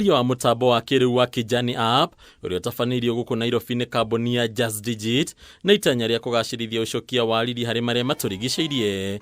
Ũgathĩrĩria wa mũtambo wa kĩrĩu wa Kijani App ũrĩa ũtabanĩirio gũkũ Nairobi nĩ kambuni ya Just Digit na itanya rĩa kũgacĩrithia ũcokia wa riri harĩ marĩa matũrigicĩirie.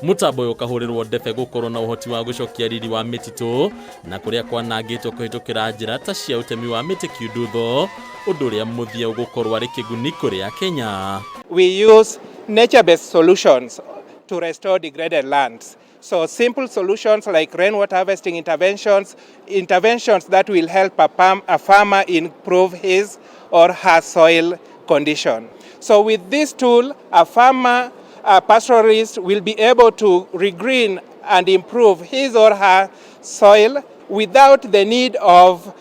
Mũtambo ũyũ ũkahũrĩrwo ndebe gũkorwo na ũhoti wa gũcokia riri wa mĩtitũ na kũrĩa kwanangĩtwo kũhĩtũkĩra njĩra ta cia ũtemi wa mĩtĩ kiundutho, ũndũ ũrĩa mũthia ũgũkorwo arĩ kĩguni kũrĩ Akenya. We use nature-based solutions to restore degraded lands. So simple solutions like rainwater harvesting interventions, interventions that will help a farmer improve his or her soil condition. So with this tool, a farmer, a pastoralist will be able to regreen and improve his or her soil without the need of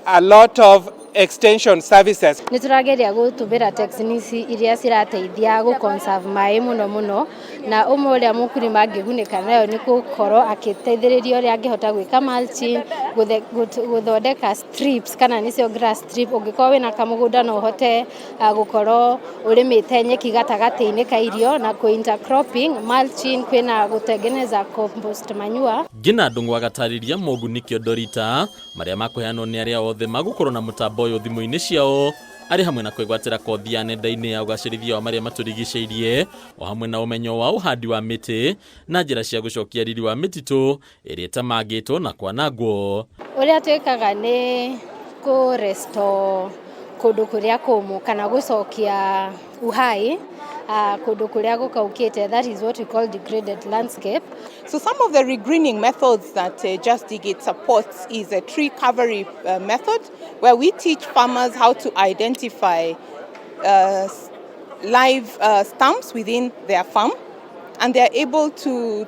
a lot of extension services. Nĩ tũrageria gũtũmĩra techniques iria cirateithia gũ conserve maĩ mũno mũno, na ũmwe ũrĩa mũkulima angĩgunĩka nayo nĩ gũkorwo agĩteithĩrĩrio ũrĩa angĩhota gwĩka mulching, gũthondeka strips kana nĩcio grass strip. Ũngĩkorwo wĩna kamũgũnda, no ũhote gũkorwo ũrĩmĩte nyeki gatagatĩ-inĩ ka irio na kũ intercropping, mulching, kwĩna gũtengeneza compost manure. Ngina Ndung'u agatarĩria moguni kĩondorita marĩa makũheanwo nĩ arĩa othe magũkorwo na mũtambo ũyũ thimũ-inĩ ciao, arĩ hamwe na kwĩgwatĩra kothi ya nenda-inĩ ya ũgacĩrithia wa marĩa matũrigicĩirie, o hamwe na ũmenyo wa ũhandi wa mĩtĩ na njĩra cia gũcokia riri wa mĩtitũ ĩrĩa ĩtemangĩtwo na kwanangwo. Ũrĩa twĩkaga nĩ kũ restore kũndũ kũrĩa kũmũ kana gũcokia uhai kũndũ kũrĩa gũkaukĩte. That is what we call degraded landscape. So some of the regreening methods that Just Dig It supports is a tree covery method, where we teach farmers how to identify live stumps within their farm, and they're able to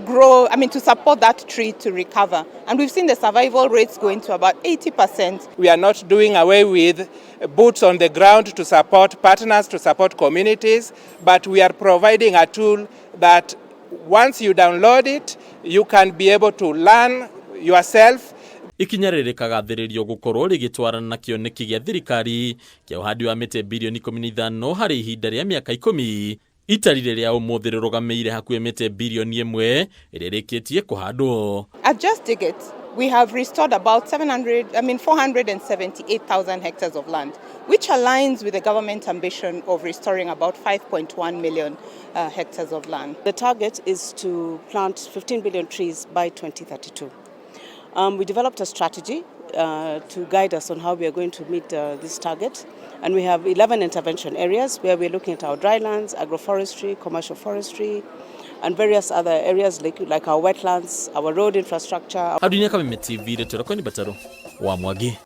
grow, I mean, to support that tree to recover. And we've seen the survival rates going to about 80%. We are not doing away with boots on the ground to support partners, to support communities, but we are providing a tool that once you download it, you can be able to learn yourself. Ikinya rĩrĩ rĩkagathĩrĩrio gũkorwo rĩgĩtwarana na kĩoneki gĩa thirikari kĩa ũhandi wa mĩtĩ birioni 15 harĩ ihinda rĩa mĩaka 10. Itari rĩrĩa ũmũthĩ rĩrũgamĩire hakuhĩ mĩtĩ birioni 1 ĩrĩa ĩrĩkĩtie kũhandwo. At Just Dig It, we have restored about 700, I mean 478,000 hectares of land, which aligns with the government ambition of restoring about 5.1 million hectares of land. The target is to plant 15 billion trees by 2032. We developed a strategy to guide us on how we are going to meet this target. And we have 11 intervention areas where we're looking at our drylands, agroforestry, commercial forestry, and various other areas like our wetlands, our road infrastructure. Haudinia Kameme TV, Retoro Kwani Bataro wa Mwangi.